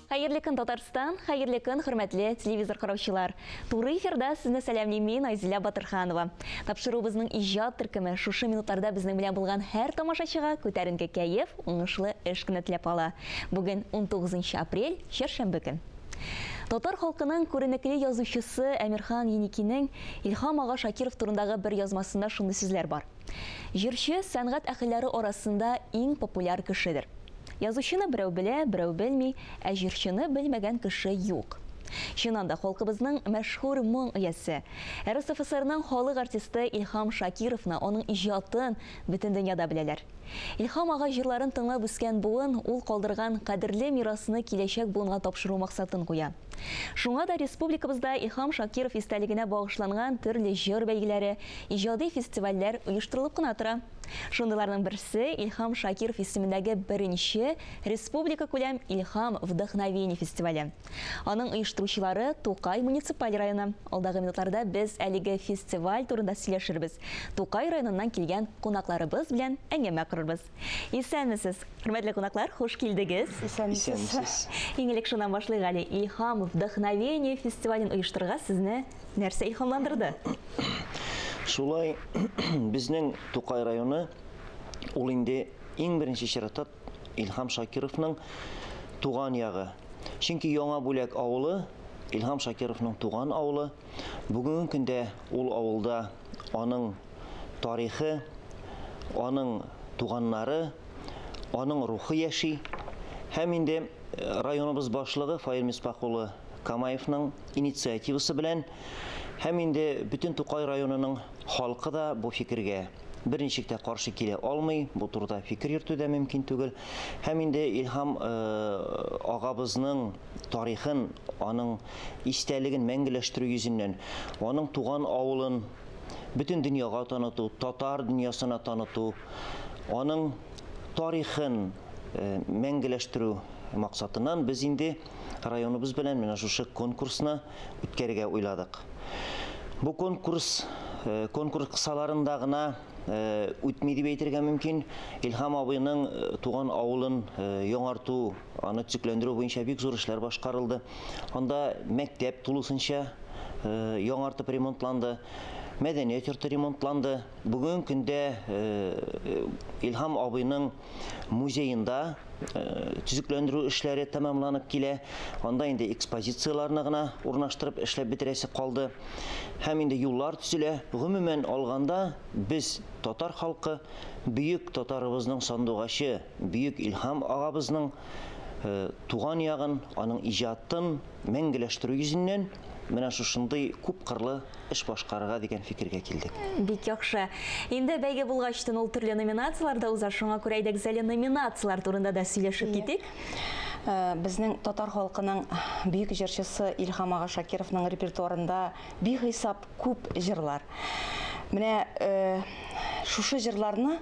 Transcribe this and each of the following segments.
Хәерле көн, Татарстан, хәерле көн, хөрмәтле телевизор караучылар. Туры эфирда сезне сәламлим мин, Айзилә Батырханова. Тапшыруыбызның иҗат төркеме шушы минутларда безнең белән булган һәр тамашачыга күтәренке кәеф, уңышлы эш көне теләп кала. Бүген 19 апрель, чәршәмбе көн. Татар халкының күренекле язучысы Әмирхан Еникинең Илһам ага Шакиров турындагы бер язмасында шундый сүзләр бар. Җырчы сәнгать әһелләре арасында иң популяр кешедер. Язучыны берәү белә, берәү белми, ә җырчыны белмәгән кеше юк. Чыннан да, халкыбызның мәшһүр моң иясе, РСФСРның халык артисты Илһам Шакировны, аның иҗатын бөтен дөньяда беләләр. Илһам ага җырларын тыңлап үскән буын ул калдырган кадерле мирасны киләчәк буынга тапшыру максатын куя. Шуңа да республикабызда Илһам Шакиров истәлегенә багышланган төрле җыр бәйгеләре, иҗади фестивальләр оештырылып кына тора. Шундыйларның берсе Илһам Шакиров исемендәге беренче республикакүләм Илһам вдохновение фестивале. Аның оештыручылары Тукай муниципаль районы. Алдагы минутларда без әлеге фестиваль турында сөйләшербез. Тукай районыннан килгән кунакларыбыз белән әңгәмә корырбыз. Исәнмесез, хөрмәтле кунаклар, хуш килдегез. Исәнмесез. Иң элек шуннан башлыйк әле. Илһам вдохновение фестивален оештырырга сезне нәрсә илһамландырды? Шулай, безнең Тукай районы ул инде иң беренче чиратта Илһам Шакировның туган ягы. Чөнки Яңа Бүләк авылы Илһам Шакировның туган авылы. Бүгенге көндә ул авылда аның тарихы, аның туганнары, аның рухы яши. Һәм инде районыбыз башлыгы Фаил Мисбах улы Камаевның инициативасы белән һәм инде бөтен Тукай районының халкы да бу фикергә берничек тә каршы килә алмый, бу турыда фикер йөртү дә мөмкин түгел. Һәм инде Илһам агабызның тарихын, аның истәлеген мәңгеләштерү йөзеннән, аның туган авылын бөтен дөньяга таныту, татар дөньясына таныту, аның тарихын мәңгеләштерү максатыннан без инде районыбыз белән менә шушы конкурсны үткәрергә уйладык. Бу конкурс конкурс кысаларында гына үтми дип әйтергә мөмкин. Илһам абыйның туган авылын яңарту, аны төзекләндерү буенча бик зур эшләр башкарылды. Анда мәктәп тулысынча яңартып ремонтланды, мәдәният йорты ремонтланды. Бүгенге көндә Илһам абыйның музеенда төзекләндерү эшләре тәмамланып килә. Анда инде экспозицияләрне гына урнаштырып эшләп бетерәсе калды. Һәм инде юллар төзелә. Гомумән алганда, без татар халкы, бөек татарыбызның сандугачы, бөек Илһам агабызның туган ягын, аның иҗатын мәңгеләштерү йөзеннән менә шушындый күпкырлы эш башкарырга дигән фикергә килдек. Бик яхшы. Инде бәйге булгачтын ул төрле номинацияләрдә уза, шуңа күрә әйдәгез әле номинацияләр турында да сөйләшеп китик. Безнең татар халкының бөек җырчысы Илһам ага Шакировның репертуарында бихисап күп җырлар. Менә шушы җырларны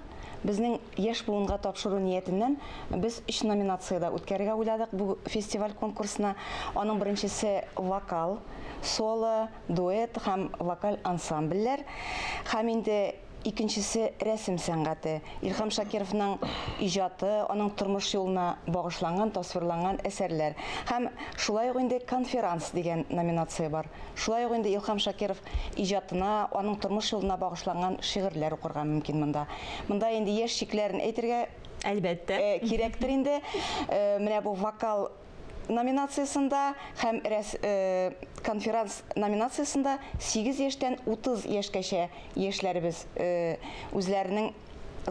безнең яшь буынга тапшыру ниятеннән без 3 номинациядә үткәрергә уйладык бу фестиваль конкурсына. Аның беренчесе вокал, соло, дуэт һәм вокаль ансамбльләр. Һәм инде икенчесе рәсем сәнгате. Илһам Шакировның иҗаты, аның тормыш юлына багышланган, тасвирланган әсәрләр. Һәм шулай ук инде конферанс дигән номинация бар. Шулай ук инде Илһам Шакиров иҗатына, аның тормыш юлына багышланган шигырьләр укырга мөмкин монда. Монда инде яшь чикләрен әйтергә Әлбәттә. Кирәктер инде. Менә бу вокал номинациясендә һәм конферанс номинациясендә 8 яшьтән 30 яшькәчә яшьләребез үзләренең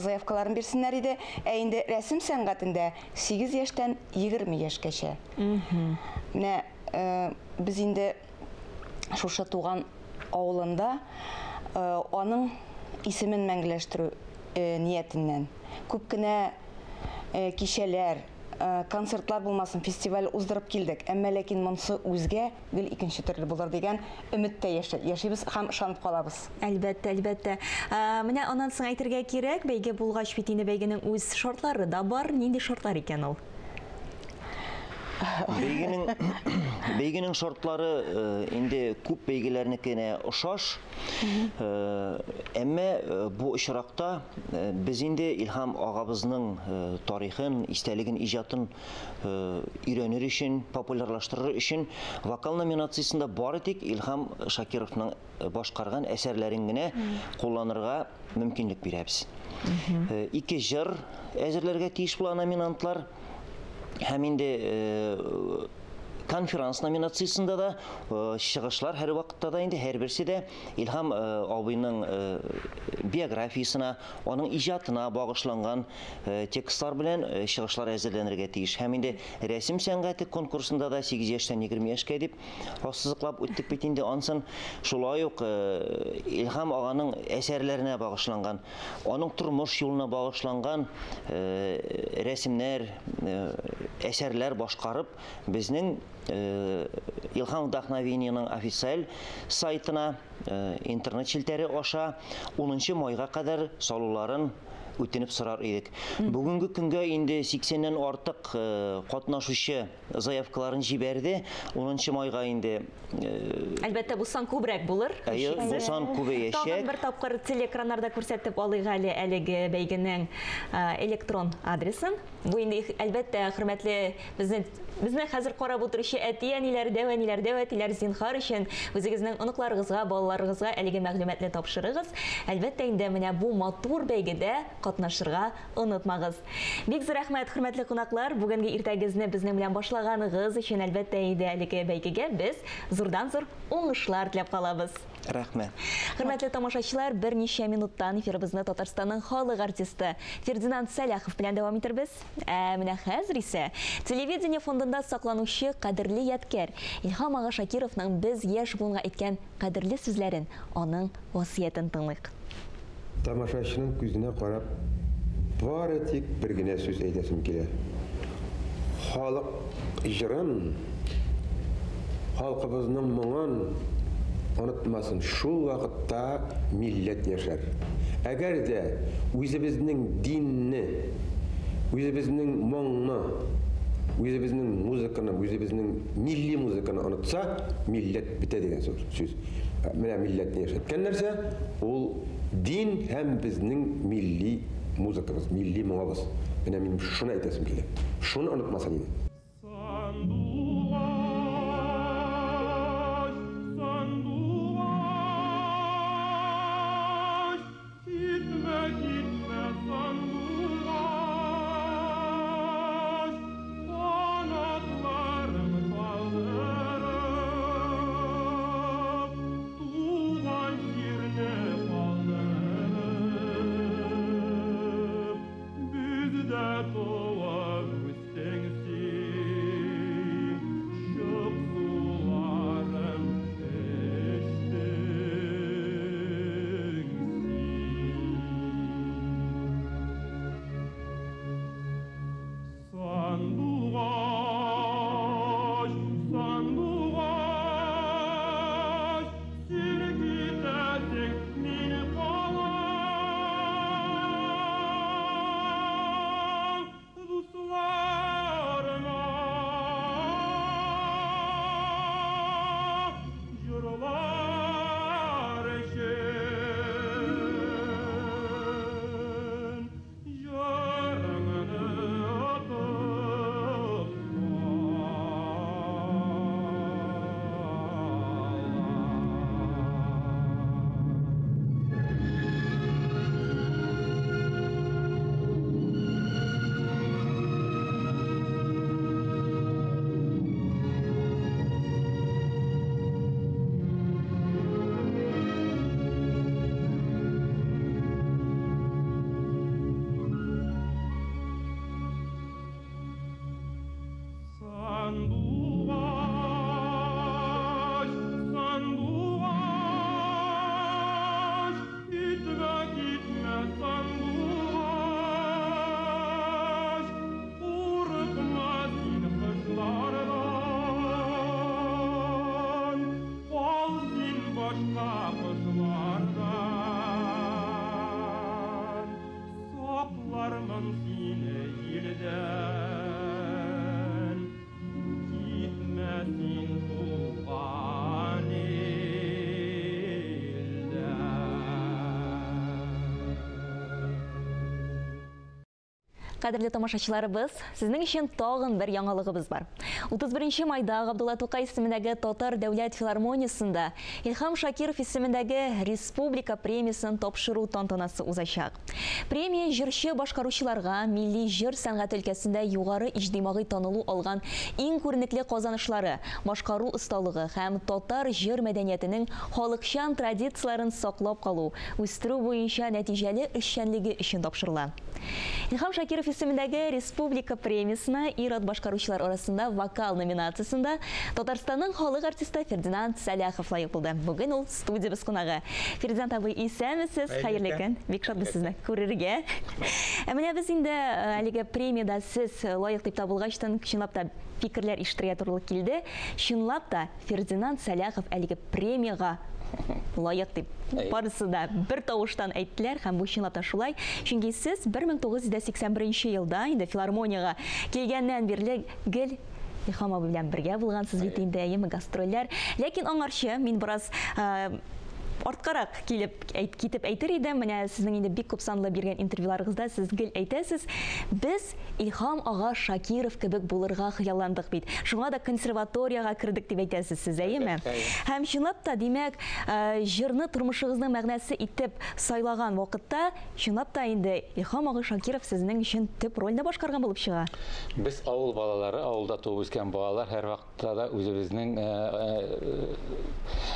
заявкаларын бирсеннәр иде. Ә инде рәсем сәнгатендә 8 яшьтән 20 яшькәчә. Менә без инде шушы туган авылында аның исемен мәңгеләштерү ниятеннән күп кенә кичәләр, концертлар булмасын, фестиваль уздырып килдек. Әмма ләкин монсы үзгә, гел икенче төрле булыр дигән өметтә яшибез һәм ышанып калабыз. Әлбәттә, әлбәттә. Менә аннан соң әйтергә кирәк, бәйге булгач бит инде бәйгенең үз шартлары да бар. Нинди шартлар икән ул? Бәйгенең шартлары инде күп бәйгеләрнекенә охшаш. Әмма бу очракта без инде Илһам агабызның тарихын, истәлеген, иҗатын өйрәнер өчен, популярлаштырыр өчен вокал номинациясендә бары тик Илһам Шакировның башкарган әсәрләрен генә кулланырга мөмкинлек бирәбез. 2 җыр әзерләргә тиеш була номинантлар. Һәм инде конференц номинациясендә дә чыгышлар һәр вакытта да инде һәрберсе дә Илһам абыйның биографиясенә, аның иҗатына багышланган текстлар белән чыгышлар әзерләнергә тиеш. Һәм инде рәсем сәнгате конкурсында да 8 яшьтән 20 яшькә дип ассызыклап үттек бит инде ансын. Шулай ук Илһам аганың әсәрләренә багышланган, аның тормыш юлына багышланган рәсемнәр, әсәрләр башкарып, безнең Илһам вдохновениеның официаль сайтына, интернет челтәре аша 10 майга кадәр салуларын үтенеп сорар идек. Бүгенге көнгә инде 80-нән артык катнашучы заявкаларын җибәрде. 10 майга инде, Әлбәттә, бу сан күбрәк булыр. Әйе, бу сан күбәячәк. Тагын бер тапкыр телеэкраннарда күрсәтеп алыйк әле әлеге бәйгенең электрон адресын. Бу инде, әлбәттә, хөрмәтле безне хәзер карап утыручы әти-әниләр, дәү-әниләр, дәү-әтиләр, зинһар өчен үзегезнең оныкларыгызга, балаларыгызга әлеге мәгълүматны тапшырыгыз. Әлбәттә, инде менә бу матур бәйгедә катнашырга онытмагыз. Бик зур рәхмәт, хөрмәтле кунаклар, бүгенге иртәгезне безнең белән башлаганыгыз өчен, әлбәттә, инде әлеге бәйгегә без зурдан-зур уңышлар теләп калабыз. Рәхмәт. Хөрмәтле тамашачылар, берничә минуттан эфирыбызны Татарстанның халык артисты Фердинанд Сәлахов белән дәвам итербез. Ә менә хәзер исә телевидение фондында сакланучы кадерле ядкәр Илһам ага Шакировның без яшь буынга әйткән кадерле сүзләрен, аның васыятен тыңлыйк. Тамашачының күзенә карап, бары тик бер генә сүз әйтәсем килә. Халык җырын, халкыбызның моңын онытмасын. Шул вакытта милләт яшәр. Әгәр дә үзебезнең динне, үзебезнең моңны, үзебезнең музыканы, үзебезнең милли музыканы онытса, милләт бетә дигән сүз. Менә милләтне яшәткән нәрсә ул дин һәм безнең милли музыкабыз, милли моңыбыз. Менә минем шуны әйтәсем килә. Шуны онытмасын иде. Сандугач, сандугач, китмә, китмә, сандугач, канатларың калдырып, туган җирне калдырып, бездә туып үстең син. Кадерле тамашачыларыбыз, сезнең өчен тагын бер яңалыгыбыз бар. 31 майда Габдулла Тукай исемендәге Татар дәүләт филармониясендә Илһам Шакиров исемендәге республика премиясен тапшыру тантанасы узачак. Премия җырчы башкаручыларга милли җыр сәнгате өлкәсендә югары иҗтимагый танылу алган иң күренекле казанышлары, башкару осталыгы һәм татар җыр мәдәниятенең халыкчан традицияләрен саклап калу, үстерү буенча нәтиҗәле эшчәнлеге өчен тапшырыла. Илһам Шакиров исемендәге республика премиясына ир-ат башкаручылар арасында вокал номинациясендә Татарстанның халык артисты Фердинанд Сәлахов лаек булды. Бүген ул студиябез кунагы. Фердинанд абый, исәнмесез, хәерле көн. Бик шатбыз сезне күрергә. Ә менә без инде әлеге премиядә сез лаек дип табылгачтан чынлап та фикерләр ишетергә туры килде. Чынлап та Фердинанд Сәлахов әлеге премиягә лаек дип барысы да бер тавыштан әйттеләр, һәм бу чынлап та шулай. Чөнки сез 1981 елда инде филармониягә килгәннән бирле гел Илһам абый белән бергә булгансыз бит инде, әйеме, гастрольләр. Ләкин аңарчы мин бераз арткарак килеп китеп әйтер идем. Менә сезнең инде бик күп санлы биргән интервьюларыгызда сез гел әйтәсез, без Илһам ага Шакиров кебек булырга хыялландык бит. Шуңа да консерваториягә кердек дип әйтәсез сез, әйеме? Һәм чынлап та, димәк, җырны тормышыгызның мәгънәсе итеп сайлаган вакытта, чынлап та инде Илһам ага Шакиров сезнең өчен төп рольне башкарган булып чыга. Без авыл балалары, авылда туып үскән балалар һәрвакытта да үзебезнең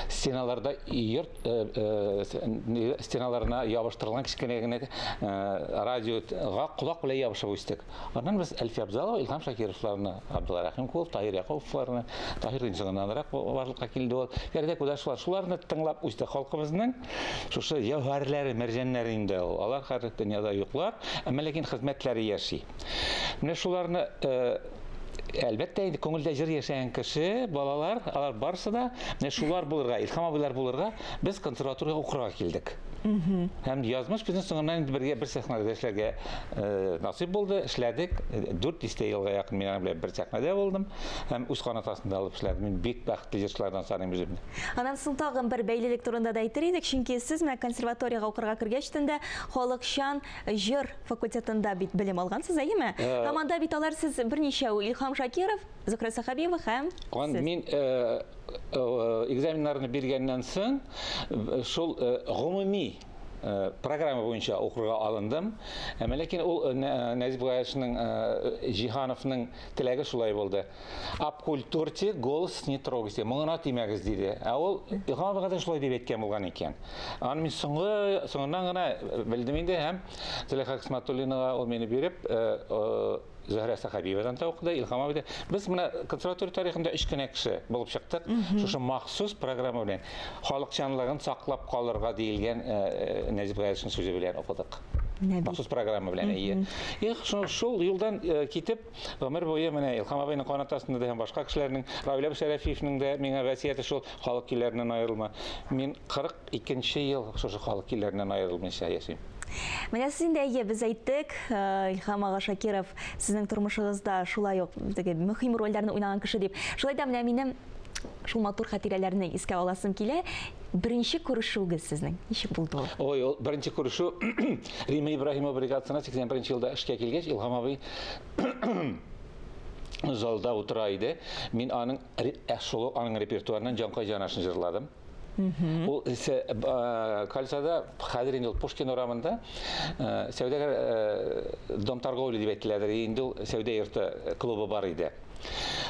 стеналарда йорт стеналарына ябыштырылган кечкенә генә радиога колак белән ябышып үстек. Аннан без Әлфия Абзалова, Илһам Шакировларны, Абдулла Рәхимкулов, Таһир Якуповларны, Таһир соңыннанрак барлыкка килде ул. Фәридә Кудашевалар, шуларны тыңлап үстек. Халкыбызның шушы җәүһәрләре, мәрҗәннәре инде ул. Алар хәзер дөньяда юклар, әмма ләкин хезмәтләре яши. Менә шуларны әлбәттә инде күңелдә җыр яшәгән кеше, балалар, алар барысы да менә шулар булырга, Илһам абыйлар булырга без консерваториягә укырга килдек. Һәм язмыш безнең соңыннан инде бергә бер сәхнәдә эшләргә насыйп булды, эшләдек. 4 дистә елга якын мин аның белән бер сәхнәдә булдым һәм үз канат астында алып эшләдем. Мин бик бәхетле җырчылардан саныйм үземне. Аннан соң тагын бер бәйлелек турында да әйтер идек, чөнки сез менә консерваториягә укырга кергәч тә халыкчан җыр факультетында бит белем алгансыз, әйеме? Һәм анда бит алар сез берничә Илһам Шакиров, Зөһрә Сәхәбиева һәм сез. Мин экзаменнарны биргәннән соң шул гомуми программа буенча укырга алындым. Әмма ләкин ул Нәзип Гаязовның, Җиһановның теләге шулай булды. Обкультурьте, голос не трогайте, моңына тимәгез диде. Ә ул Илһам абыйга да шулай дип әйткән булган икән. Аны мин соңыннан гына белдем инде, һәм Зөләйха Хисмәтуллинага ул мине биреп, Зөһрә Сәхәбиевадан да укыды, Илһам абый да. Без менә консерватория тарихында 3 кенә кеше булып чыктык. Шушы махсус программа белән халыкчанлыгын саклап калырга диелгән Нәзип Гаязовның сүзе белән укыдык. Махсус программа белән, әйе. Их, шул юлдан китеп, гомер буе менә Илһам абыйның канат астында да һәм башка кешеләрнең, Равил абый Шәрәфиевнең дә миңа васыяте шул халык көйләреннән аерылма. Мин 42 ел шушы халык көйләреннән аерылмыйча яшим. Менә сез инде, әйе, без әйттек, Илһам ага Шакиров сезнең тормышыгызда шулай ук теге мөһим рольләрне уйнаган кеше дип. Шулай да менә минем шул матур хатирәләрне искә аласым килә. Беренче күрешүегез сезнең ничек булды ул? Ой, ул беренче күрешү Рима Ибраһимова бригадасына 81 елда эшкә килгәч, Илһам абый залда утыра иде. Мин аның шул аның репертуарыннан Җанкай җанашын җырладым. Ул Кальсада, хәзер инде ул Пушкин урамында, сәүдәгәр дом торговли дип әйтеләдер, инде ул сәүдә йорты клубы бар иде.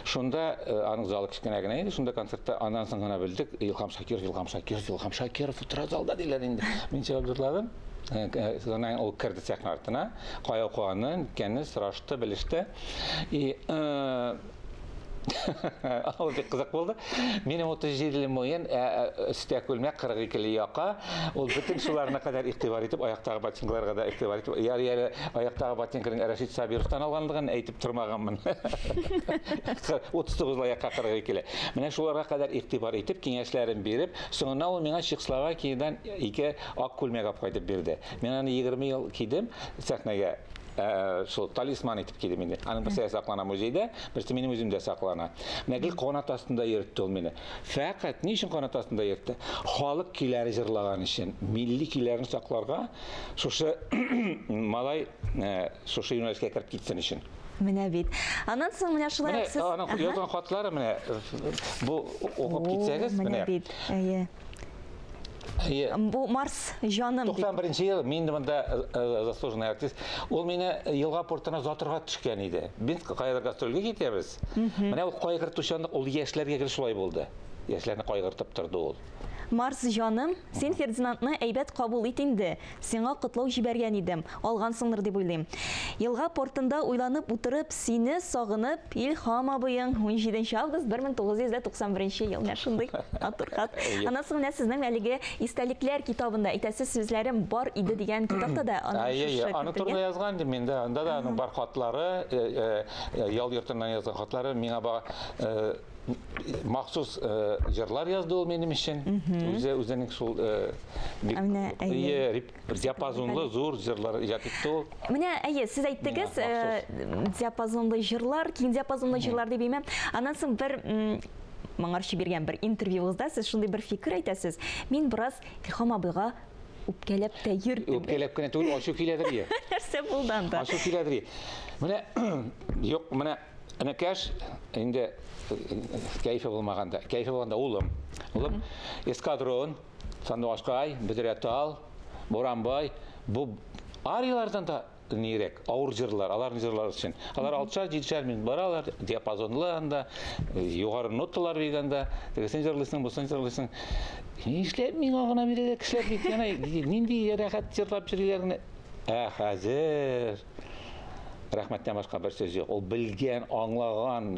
Шунда аның залы кечкенә генә иде, шунда концертта аннан соң гына белдек, Илһам Шакиров, Илһам Шакиров, Илһам Шакиров утыра залда диләр инде. Мин чыгып җырладым. Соңыннан ул керде сәхнә артына, кая укыганын, икәнен сорашты, белеште. И ул бик кызык булды. Минем 37 муен, өстә күлмәк, 42 яка. Ул бөтен шуларына кадәр игътибар итеп, аяктагы ботинкаларга да игътибар итеп, яр-яр аяктагы ботинканың Рәшит Сабировтан алганлыгын әйтеп тормаганмын. 39 аякка 42. Менә шуларга кадәр игътибар итеп, киңәшләрен биреп, соңыннан ул миңа Чехословакиядән 2 ак күлмәк алып кайтып бирде. Мин аны 20 ел кидем сәхнәгә. Шул талисман итеп кидем инде. Аның берсе саклана музейда, берсе минем үземдә саклана. Менә гел канат астында йөртте ул мине. Фәкать ни өчен канат астында йөртте? Халык көйләре җырлаган өчен, милли көйләрне сакларга шушы малай шушы юнәлешкә кереп китсен өчен. Менә бит. Аннан соң менә шулай сез аның язган хатлары менә бу укып китсәгез, менә бит. Әйе. Бу Марс җаным дип. 91 ел мин монда заслуженный артист. Ул мине елга портына озатырга төшкән иде. Без каядыр гастрольгә китәбез. Менә ул кайгыртучанлык, ул яшьләргә гел шулай булды. Яшьләрне кайгыртып торды ул. Марс җаным, син Фердинандны әйбәт кабул ит инде. Сиңа котлау җибәргән идем. Алгансыңдыр дип уйлыйм. Елга портында уйланып утырып, сине сагынып, Илһам абыең 17 август 1991 ел. Менә шундый матур хат. Аннан соң менә сезнең әлеге истәлекләр китабында әйтәсе сүзләрем бар иде дигән китапта да аның шушы. Аны турында язган идем мин дә. Анда да аның бар хатлары, ял йортыннан язган хатлары миңа ба махсус җырлар язды ул минем өчен. Үзе үзенең шул бик диапазонлы зур җырлар иҗат итте ул. Менә әйе, сез әйттегез, диапазонлы җырлар, киң диапазонлы җырлар дип әйме. Аннан соң бер моңарчы биргән бер интервьюгызда сез шундый бер фикер әйтәсез. Мин бераз Илһам абыйга үпкәләп тә йөрдем. Үпкәләп кенә түгел, ачу киләдер ие. Нәрсә булды анда? Ачу киләдер ие. Менә юк, менә энекәш инде кәйфе булмаганда, кәйфе булганда улым. Улым эскадрон, Сандугашкай, Бөдрә тал, Буранбай, бу ариялардан да нирәк, авыр җырлар, аларның җырлары өчен. Алар 6-7 минут баралар, диапазонлы анда, югары ноталар биргәндә, тегесен җырлыйсың, бусын җырлыйсың. Нишләп миңа гына бирәләр кешеләр бит, яна нинди рәхәт җырлап йөриләр генә. Ә хәзер рәхмәттән башка бер сүз юк. Ул белгән, аңлаган,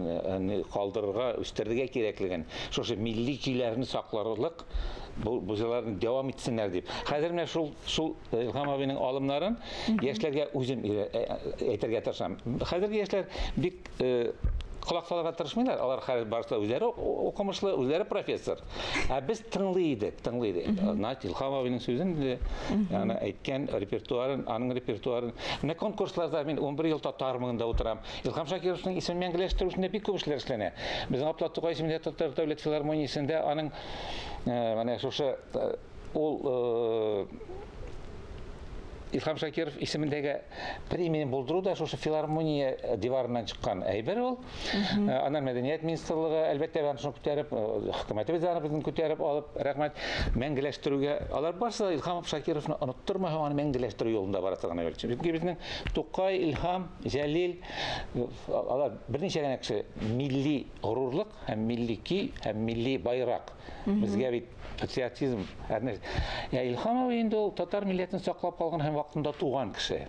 калдырырга, үстерергә кирәклеген, шушы милли көйләрне сакларлык, бу җырларны дәвам итсеннәр дип. Хәзер менә шул Илһам абыйның алымнарын яшьләргә үзем әйтергә тырышам. Хәзерге яшьләр бик колак салырга тырышмыйлар. Алар хәзер барысы да үзләре укымышлы, үзләре профессор. Ә без тыңлый идек, тыңлый идек. Нат Илһам абыйның сүзен, аны әйткән репертуарын, аның репертуарын. Менә конкурсларда мин 11 ел татар моңында утырам. Илһам Шакировның исемен мәңгеләштерү өчен дә бик күп эшләр эшләнә. Безнең Абдулла Тукай исемендә Татар дәүләт филармониясендә аның менә шушы ул Илһам Шакиров исемендәге премияне булдыру да шушы филармония диварыннан чыккан әйбер ул. Аннан мәдәният министрлыгы әлбәттә аны шуны күтәреп, хөкүмәтебез аны безнең күтәреп алып, рәхмәт, мәңгеләштерүгә. Алар барысы да Илһам Шакировны оныттырмай һәм аны мәңгеләштерү юлында бара торган әйбер. Чөнки безнең Тукай, Илһам, Җәлил, алар берничә генә кеше милли горурлык һәм милли көй һәм милли байрак. Безгә бит патриотизм һәр нәрсә. Я Илһам абый инде ул татар милләтен саклап калган һәм вакытында туган кеше.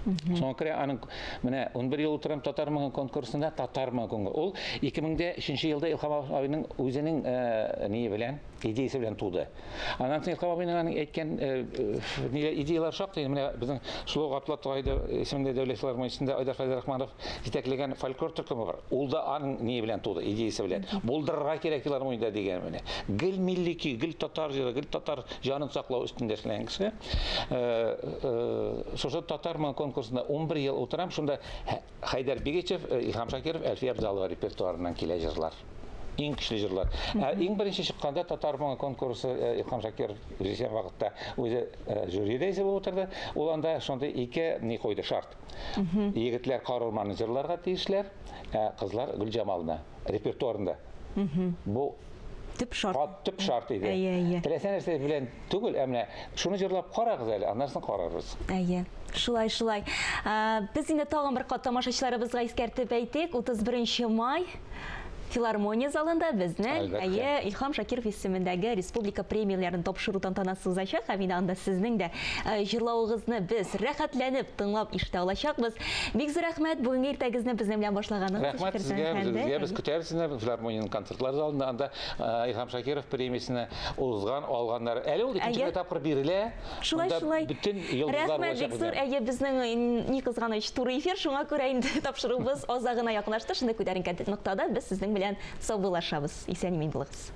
Шуңа күрә аның менә 11 ел утырам татар моңы конкурсында, татар моңы конкурсы. Ул 2003 елда Илһам абыйның үзенең ние белән, идеясе белән туды. Аннан соң Илһам абыйның аның әйткән идеялар шактый. Менә безнең шул ук Абдулла Тукай исемендә дәүләт филармониясендә Айдар Фәйзрахманов җитәкләгән фольклор төркеме бар. Ул да аның ние белән туды, идеясе белән. Булдырырга кирәк филармониядә дигән менә. Гел милли көй, гел татар җыры, гел татар җанын саклау өстендә эшләгән кеше. Шушы татар моңы конкурсында 11 ел утырам, шунда Хәйдәр Бигичев, Илһам Шакиров, Әлфия Абзалова репертуарыннан килә җырлар. Иң көчле җырлар. Иң беренче чыкканда татар моңы конкурсы Илһам Шакиров үзе вакытта үзе жюри рәисе булып утырды. Ул анда шундый ике ни куйды шарт. Егетләр Карурманны җырларга тиешләр, ә кызлар Гөлҗамалны репертуарында. Бу төп шарт. Төп шарт иде. Әйе, әйе. Теләсә нәрсә белән түгел, ә менә шуны җырлап карагыз әле, аннан соң карарбыз. Әйе. Шулай, шулай. Без инде тагын бер кат тамашачыларыбызга искәртеп әйтик, 31 май филармония залында безнең әйе Илһам Шакиров исемендәге республика премияләрен тапшыру тантанасы узачак. Һәм инде анда сезнең дә җырлавыгызны без рәхәтләнеп тыңлап ишетә алачакбыз. Бик зур рәхмәт бүгенге иртәгезне безнең белән башлаганыгыз өчен. Рәхмәт сезгә, безгә, без көтәбез сезне филармониянең концертлар залында. Анда Илһам Шакиров премиясенә узган алганнар. Әле ул икенче тапкыр бирелә. Шулай, шулай. Бөтен йолдызлар Рәхмәт бик зур. Әйе, безнең ни кызганыч туры эфир, шуңа күрә инде тапшыруыбыз азагына якынлашты. Шундый күтәренке ноктада без сезнең белән саубуллашабыз. Исән-имин булыгыз.